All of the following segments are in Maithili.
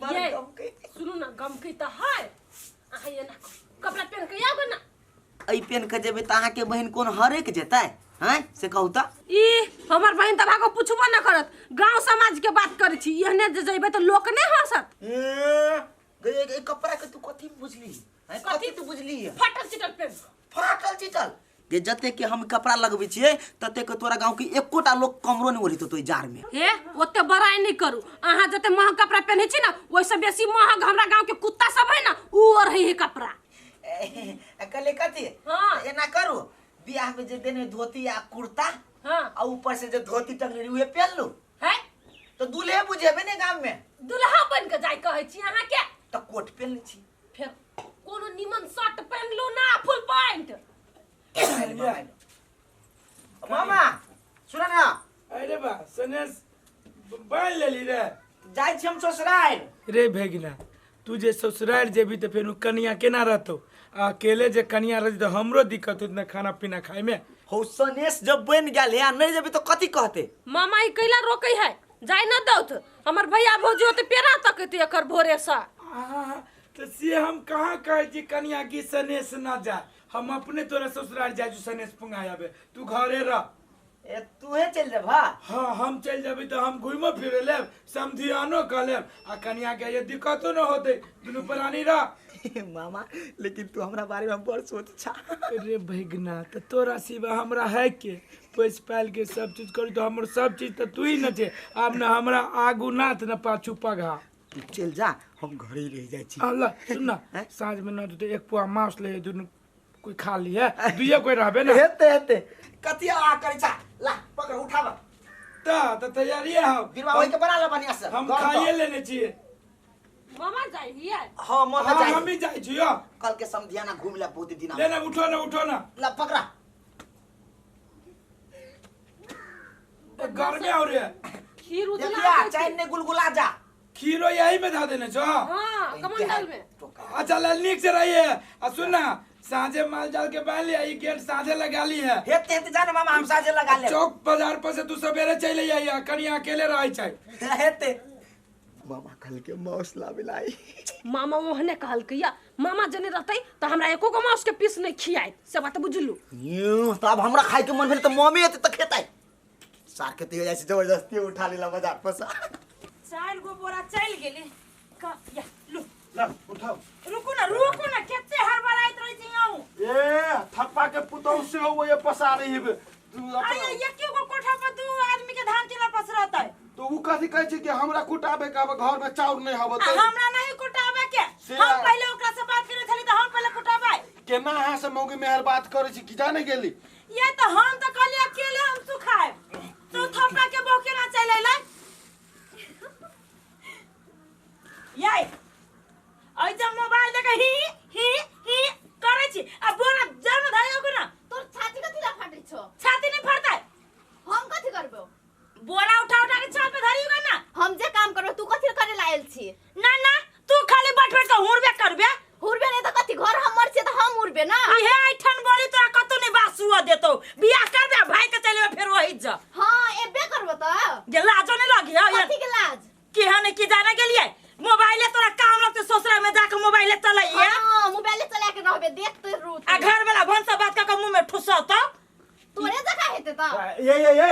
बड़ ये गमकै। सुनू ना गमकै तऽ है अहाँ एना कपड़ा पेन के आउ ना। एहि पेन के जेबै तऽ अहाँके बहिन कोन हरेक जेतै हैं से कहू तऽ। ई हमर बहिन तऽ भागो पुछबो न करत, गांव समाज के बात करै छी, एहने जे जइबै तऽ लोक नहि हंसत। ए, गई ए कपड़ा के तू कथी बुझली हैं? कथी तू बुझली? फटल चिटल पेन फाटल चिटल गे, जते के हम कपड़ा लगबै छियै तते के तोरा गांव के एकोटा लोग कमरो नहीं ओढ़ितो तो जार में। हे ओते बड़ाई नहीं करू, अहाँ जते महग कपड़ा पहनै छी ना ओहिसँ बेसी महग हमरा गांव के कुत्ता सब है ना ऊ ओढ़ै है कपड़ा। कहले कथी? हाँ। एना करू बियाह में जे देने धोती आ कुर्ता हाँ। आ ऊपर से जे धोती टंगने रही, उहे पहन लू। है तो दूल्हे बुझेबे ने गाम में। दुल्हा बन के जाय कहै छी अहाँ के। तो कोट पहन ले छी। फिर कोनो निमन शर्ट पहन लो ना फुल पैंट। मामा सुन ना। अरे बा सनेस बांध लेली रे। जाइ छी हम ससुराल। रे भेगिना तू जे ससुराल जेबी तऽ फेर कनिया केना रहतौ? आ अकेले जे कनिया रहती तऽ हमरो दिक्कत होत ना खाना पीना खाए में। हो सनेस जब बन गेल है आ नहीं जेबी तो कथी कहते? मामा ई कैला रोकै है जाय न दौत, हमर भैया भौजी ओते पेड़ा तकैत एकर भोरे से। तो से हम कहाँ कहै छी कनिया की सनेस ना जा, हम अपने तोरा ससुराल जाइ छी सनेस पुंगाय आबे, तू घरे रह। ए तूहे चल जेबा? हाँ हम चल जेबै तऽ हम घुमो फिरे लेब, समधियानो कऽ लेब आ कनिया के ये दिक्कतो न होतै, दुनू प्राणी रह। मामा लेकिन तू हमरा बारे में बड़ सोच छा। रे भैगना तऽ तोरा सिवा हमरा है के पैस पायल के सब चीज करू तऽ हमर सब चीज तऽ तू ही न छे, आब न हमरा आगू नाथ न पाछू पघा। तू चल जा हम घरे रह जाइ छी। अल्लाह सुन ना हैं? साँझ में न तो एक पुआ मांस ले दुनू कोई खा ली है, दुइये कोई रहबे ना। हेते हेते कथी आ करै छा, ला पकड़ उठाब। त तैयारी है हम। बिरवा ओइ के बना ले बढ़िया से। हम गरम खाइए कर। लेने छिए। मामा जाइ हियै? हां मामा हाँ, जाइ। हम भी जाइ छियो। कल के समधियाना घूम ले बहुत दिन। ले ना उठो ना उठो ना। ला पकड़ा। गर्मी हो रही है। खीर उजला देखिया आबै छै। चैन ने गुलगुला जा। खीरो यही में धा देने छो? हाँ, कमंडल में। अच्छा ले नीक से रहिए आ सुन ना साँझे माल जाल के बांध लिया, ई गेट साँझे लगा ली है। हेते हेते जाने मामा हम साँझे लगा ले। चौक बाजार पर से तू सवेरे चले आइया, कनिया अकेले रहे छै। हेते मामा कल के मांस लाबे लाई। मामा ओहने कहलकै या मामा जने रहतै त हमरा एको गो मांस के पीस नहीं खियाइत, से बात बुझलू। यूं त अब हमरा खाय के मन भेल त मम्मी एते त खेतै। सार के तेज ऐसे जबरदस्ती उठा लेला बाजार पर से। 4 गो बोरा चल गेलै। या, लू। ला, उठाओ। रुकू ना, रुकू ना, केते हड़बड़ाइत रहै छी अहूँ। ए, थप्पा के पुतौह सेहो ओए पसारै हेबे। तू अपना- आये, एके गो कोठा पर 2 आदमी के धान केना पसरतै? तो उ कथी कहै छै कि हमरा कुटाबे के हबे, घर में चाउर नहीं हबे आ त हमरा नहीं कुटाबे के। से हम पहले ओकरा से बात करे छली त हम पहले कुटाबै। केना अहाँ से मौगी मेहर बात करै छी कि जाने गेली? ये तो हम तो कहली अकेले हम सुखाए, तो थप्पा के बहू केना चल अइलै? ये ऐ जे मोबाइल देख ही ही ही करै छी आ बोरा जड़ में धरे ओकरा। तोर छाती कथी ला फाटै छौ? छाती नहीं फाटतै। हम कथी करबो? बोरा उठा उठा के छत पे धरी ओकरा ना। हम जे काम करबो तू कथी करे ला आयल छी? ना ना तू खाली बैठ बैठ के हुरबे करबे। हुरबे नहीं त कथी, घर हमर छे त हम हुरबे ना। इहे ऐठन बोली तोरा कतौ नहीं बासुआ देतौ, बियाह करबे भाई के चलेबे फेर वही जा। हां एबे करबो त। जे लाजो नहीं लगी है कथी के लाज? केहन की जाने गेलिए मोबाइले तोरा काम लगते ससुरा में जाके मोबाइले चलाइए। हां मोबाइले चला के रहबे देखते रू। आ घर वाला भनसा बात क के मुंह में ठुसत। तोरे जका हेते त। ए ए ए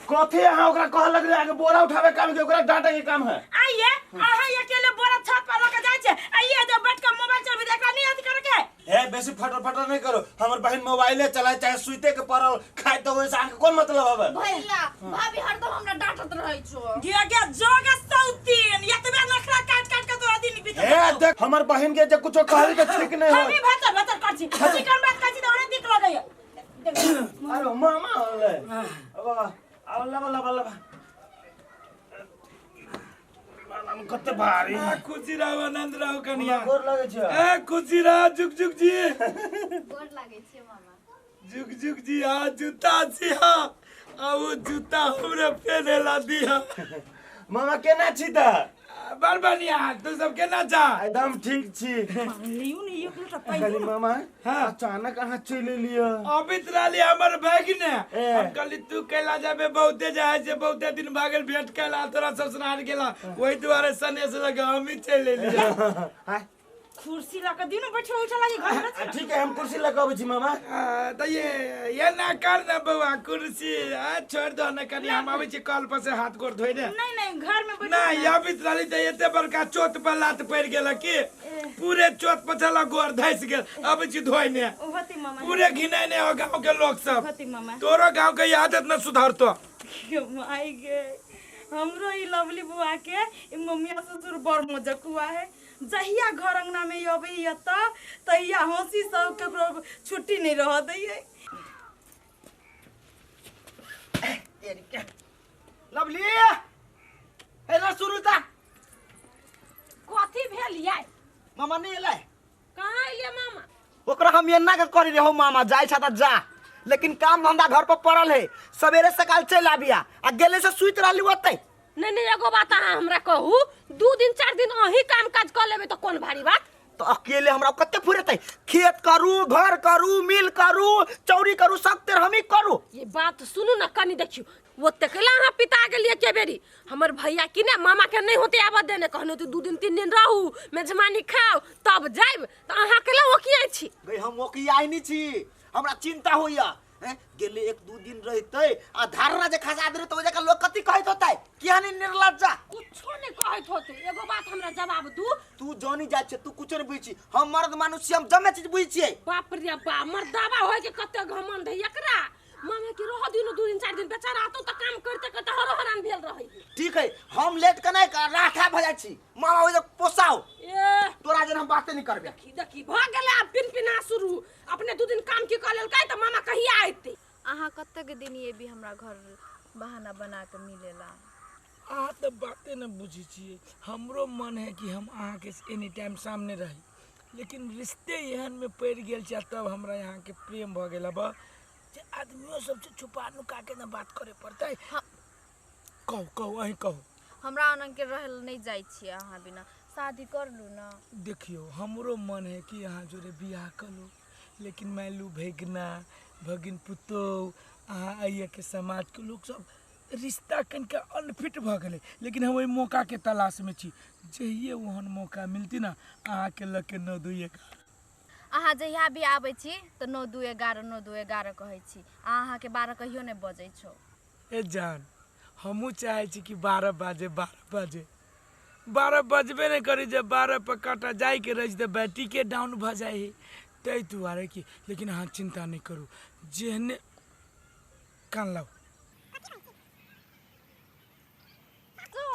कथी अहाँ ओकरा कह लगले आगे बोरा उठावे काम के ओकरा डांटे के काम है। आइए अहाँ अकेले बोरा छत पर लके जाय छै, आइए जब बैठ के मोबाइल चलबे त एकरा नहीं अथी करे के। ए बेसी फटर फटर नहीं करो, हमर बहन मोबाइले चलाए चाहे सुते के पड़ल खाए त ओइ से अहाँ के कोन मतलब हवे? भैया भाभी हरदम हमरा डांटत रहै छो। गे गे जोगे सौतीन एतबे नखरा काट काट के तोरा दिन बीत ए जेतौ। देख हमर बहन के जे कुछो कहली त ठीक नहीं हम होत। भी भतर भतर कर छी, चिकन बात कर छी त ओने दिक लगैया। अरे मामा होले। अब अब लबा लबा लबा। मामा कते भारी। आ, खुशी रहो आनंद रहो कनिया। गोर लगे छै। ए खुशी रहो जुग जुग जी। गोर लागे छै मामा। जुग जुग जी आ जूता छी हा, आ वो जूता हमरे पहने ला दिया। मामा केना छी त? बड़ बढ़िया। तू सब केना जा? एकदम ठीक छी। लियौ ने एक लोटा पानि। कहली मामा हाँ। अचानक अहाँ चलि एलियै। अबित रहली हमर भगिने। ए। हम कहली तू कैला जाबे बहुते जाय छै, बहुते दिन भागल भेंट कैला तोरा ससुराल गेला, ओहि दुआरे सनेस लगे हम ही चलि एलियै। आय, कुर्सी लऽ कऽ दियौ ने बैठे उठे लागी घर में। ठीक है, हम कुर्सी लऽ कऽ अबै छी मामा। तऽ ये ना कर ना बौआ कुर्सी, छोड़ दो ना कनी, हम आबै छी कल पर से हाथ गोर धोइ ने। नहीं नहीं घर में बैठे ना अबित रहली तऽ एते बड़का चोट पर लात पड़ि गेल कि पूरे चोट पर छला गोर धसि गेल। अबै छी धोइ ने। होती मामा पूरे घिनैने हो गाँव के लोग सब। होती मामा। तोरो गाँव के आदत न सुधरतो। माय गे, हमरो ई लवली बुआ के ई मम्मिया ससुर बड़ मजकुआ है। जहिया घर अंगना में अबैया त तहिया हंसी सब केकरो छुट्टी नहीं रह दैये। लवली ए ना सुरुता कथी भेल यै? मामा नहीं एलै? कहाँ एलियै मामा? ओकरा हम एना के करी रहो मामा जाय छा त जा, लेकिन काम धंधा घर पर पड़ल है, सवेरे सकाल चलि आबिया आ गेले से सुति रहली ओतै। नहीं नहीं एगो बात अहाँ हमरा कहू, 2 दिन 4 दिन अहीं काम काज कऽ लेबै तऽ कोन भारी बात? तो अकेले हमरा कते फुरेतै? खेत करू, घर करू, मिल करू, चौरी करू, सब तेर हमही करू। ये बात सुनू ना कनी, देखियौ ओते कैला अहाँ पिता गेलियै के बेरी? हमर भैया कि ने मामा के नहीं होते आबऽ देने, कहने तू 2 दिन 3 दिन रहू मेजबानी खाओ तब जायब, तऽ अहाँ कैला ओकियाइ छी? गई हम ओकियाइ नहीं छी, हमरा चिंता होइया। गेले 1-2 दिन रहते आ धारणा जे खसा दे तो ओइ जगह लोग कथी कहैत होतै? किया नहीं निर्लज्जा? कुछो नहीं कहैत होते। एगो बात हमरा जवाब दू। तू जानी जाय छै, तू कुछो नहीं बुझै छी, हम मर्द मानुष छी, हम जमे चीज बुझै छियै। बाप रे बाप, मर्दाबा होय के कते घमंड है एकरा। मामा के रह दिनो 2 दिन 4 दिन, बेचारा आतो त काम करते करते हरो हरान भेल रहै। ठीक है, हम लेट के नहीं राठा भ जाइ छी, मामा ओइ जगह पोसाओ। ए तोरा जेना हम बाते नहीं करबे। देखी देखी भ गेलै आब पिन पिना शुरू। अपने 2 दिन काम की क लेलकै त मामा कहिया आयते? अहाँ कतेक दिन ये भी हमरा घर बहाना बना के मिलेला? अहाँ तऽ बाते न बुझै छियै। हमरो मन है कि हम अहाँके एनी टाइम सामने रही, लेकिन रिश्ते एहन में पड़ि गेल छै तब हमरा यहाँ के प्रेम भऽ गेल। अब जे आदमियों सबसे छुपा नुका के न बात करे पड़तै। कहू कहू अहीं कहू। हमरा अनंग के रहल नहीं जाइ छियै अहाँ बिना, शादी कर लू ना। देखियौ हमरो मन है कि अहाँ जोरे बियाह करू, लेकिन मान लू भगिना भगिन पुतोह अहाँ आइए के समाज के लोग सब रिश्ता कनिका अनफिट भऽ गेलै, लेकिन हम ओहि मौका के तलाश में छी। जहिये ओहन मौका मिलती ना अहाँके लऽ के 9 2 11। अहाँ जहिया भी आबै छी तऽ 9 2 11 9 2 11 कहै छी, आ अहाँके 12 कहियो नहि बजै छौ। ए जान, हमहूँ चाहै छी कि 12 बाजे 12 बाजे 12 बजबे नहि करी, जब 12 पर काटा जाइके रहै छै तऽ बैटरीके डाउन भऽ जाइ है, ताहि दुआरे कि। लेकिन अहाँ चिंता नहि करू, जेहने कान लाउ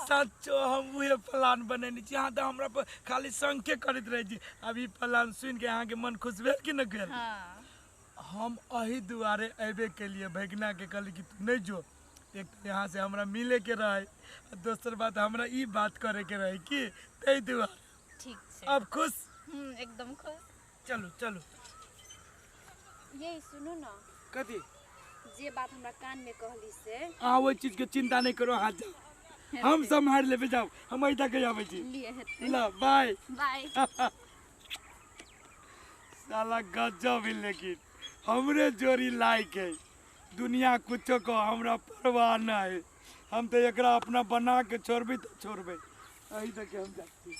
सचो हम उहे प्लान बनेने छी। अहाँ तऽ हमरा पर खाली शंके करैत रहै छी। अब ई प्लान सुनिके अहाँके मन खुश भेल कि नहि भेल? हम एहि दुआरे अयबे केलिए भगिना के कहली कि तू नहीं जो, एक तो यहाँ से हमरा मिले के रहे, दोसर बात हमरा ई बात करे के रहे कि ताहि दुआरे। ठीक छै। अब खुश? एकदम खुश। चलू चलू। ये सुनू ना। कथी? जे बात हमरा कान में कहली से। अहाँ ओहि चीज के चिंता नहीं करो, अहाँ जाओ हम सम्हारि लेबै। जाओ हम एहि तक आबै छी। ल बाय बाय। साला गजब है, लेकिन हमरे जोड़ी लायक है। दुनिया कुछो को हमरा परवाह नहीं है, हम तो एकरा अपना बना के छोड़बे तो छोड़बे। एहि तक हम जाइ छी।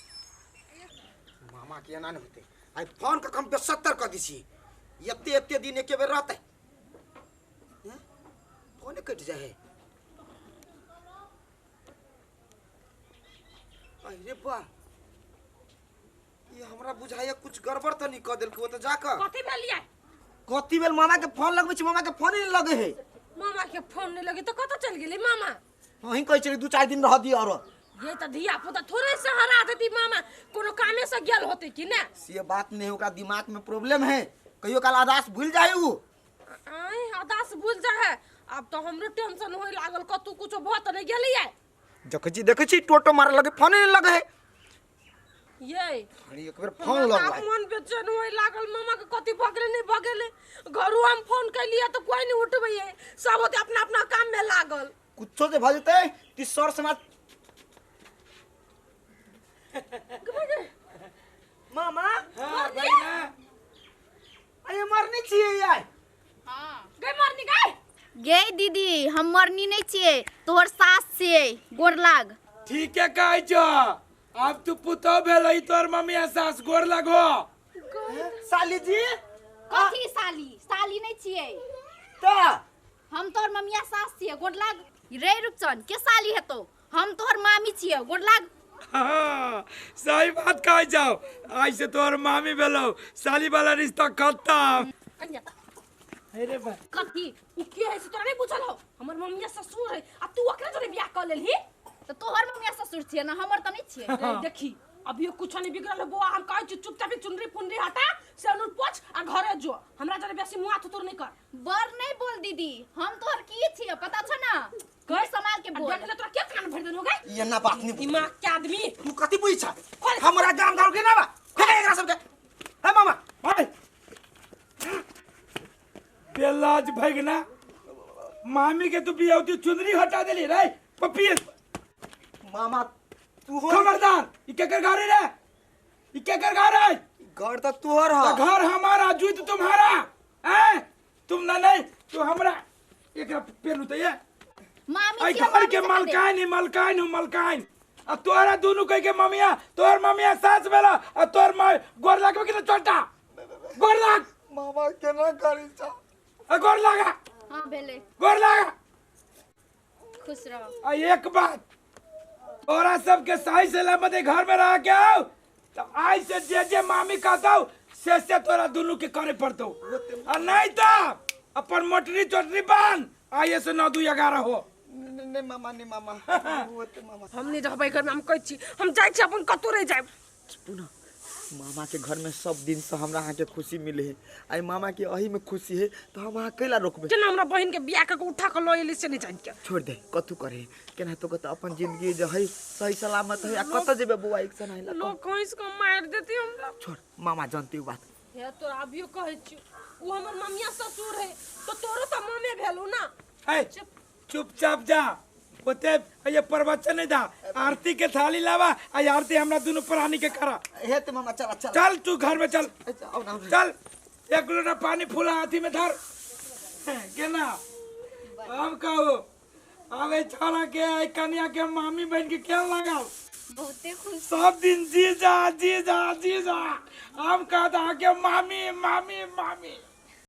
मामा के एना नहीं होते, आई फोन के हम 72 कर दी छी, एते एते दिन एके बेर रहतै। फोन कटि जाइ है। अरे बा, ये हमरा बुझाइया कुछ गड़बड़ त नहीं क देलकै। ओत जाकर कथी भेल यै? कथी भेल? मामा के फोन लगबै छी, मामा के फोन नहीं लगे है। मामा के फोन नहीं लगे तो कतऽ चलि गेलै मामा? अहीं कहै छली 2-4 दिन रह दिअ। और ये त धिया पुता थोड़े से हरा देती मामा, कोनो कामे से गेल होते कि ना? से बात नहीं, ओकरा दिमाग में प्रॉब्लम है, कहियो काल आदास भूल जाए उ। आय आदास भूल जाए? अब तो हमरो टेंशन होय लागल, कतौ कुछो भ त नहीं गेलियै। देखै छी देखै छी टोटो मारे लगे, फोन नहीं लगे है। ये अरे एक बेर फोन लगवा। मन बेचैन होय लागल, मामा के कथी भ गेलै नहीं भ गेलै। घरो हम फोन कैलियै त कोई नहीं उठबैयै, सब होते अपना अपना काम में लागल। कुछो जे भ जेतै ती सर समाज। हम मरनी नहीं छियै, तोहर सास छियै। गोर लाग। ठीके कहै छौ, आब तू पुतोह भेलही, तोहर मम्मी आ सास गोर लागो। साली जी। कथी साली? साली नहीं छियै त हम तोहर ममिया सास छियै। गोर लाग। रे रूपचन, के साली हेतो? हम तोहर मामी छियै। गोर लाग। हाँ, सही बात कहै छौ, आइ से तोहर मामी भेलौ, साली वाला रिश्ता खत्म। अरे बा कथी उ के है से तोरा नहीं बुझल हो? हमर मम्मिया ससुर है आ तू ओकरा जोरे बियाह क लेलही। त तोहर ममिया ससुर छियै ना, हमर त नहीं छियै। रे देखी अभियो कुछ नहीं बिगड़ल है बौआ, हम कहै छी चुपचाप चुनरी पुनरी हटा से अनुर पोछ आ घरे जो, हमरा जरे बेसी मुआ थुतुर नहीं कर। बर नहीं बोल दीदी, हम तोहर की छियै पता छ ना? घर संभाल के बोल। देख ले तोरा के कान भर देनो गे। ये ना बात नहीं दिमाग के आदमी। तू कथी बुझै छ? हमरा गाम घर के ना बा फेंक एकरा सबके। हे मामा भाई बेलाज भगना, मामी के तू बियाहती चुनरी हटा देली रे पप्पी। मामा तू हो खबरदार, ई केकर घर रे? ई केकर घर है? घर त तोहर ह। घर हमारा, जूत तुम्हारा। हैं तुम ना नहीं तू हमरा एकरा पेलू त ये मामी आई छियै, घर के मामी से मलकाइन ही मलकाइन हूँ मलकाइन। आ तोरा दोनों कह के ममिया, तोहर ममिया सास भेला आ तोहर माय गोर लागबे कि चोटा गोर लाग। मामा केना करी छ? आ गोर लागा। हां भेले, गोर लागा। खुश रहो। आ एक बात, तोरा सबके सही सलामत घर में रह के आओ तो आई से जे जे मामी कहतौ से तोरा दोनों के करे पड़तौ, आ नहीं तो अपन मोटरी चोटरी बांध आइए से 9 2 11 हो। नहीं मामा, नहीं मामा, होते मामा। हम नहीं रहबै घर में, हम कहै छी हम जाइ छी अपन कतौ रहि जायब। पुनः मामा के घर में सब दिन से हमरा अहाँ के खुशी मिले है, आई मामा के अही में खुशी है तो हम अहाँ कैला रोकबे? केना हमरा बहिन के बियाह क के उठा के ल एली से नहीं जान के। छोड़ दे, कथू करे केना तो कत अपन जिंदगी जे है सही सलामत है। आ कत जेबे बौआ एक सन आइला लोग कहिस को मार देती हमरा। छोड़ मामा जानती उ बात। हे तोरा अभियो कहै छी उ हमर ममिया ससुर है तो तोरो त मामे भेलौ ना। ए चुपचाप जा, ओते ये प्रवचन नहीं दा, आरती के थाली लावा आ आरती हमरा दोनों प्राणी के करा। हे ते मामा चल चल चल तू घर में चल। आओ ना चल, एक लोटा पानी फूला हाथी में धर केना। अब कहो आवे छोरा के आई कन्या के मामी बन के क्या लगाओ? बहुते खुश सब दिन जीजा जीजा जीजा, हम कहता के मामी मामी मामी।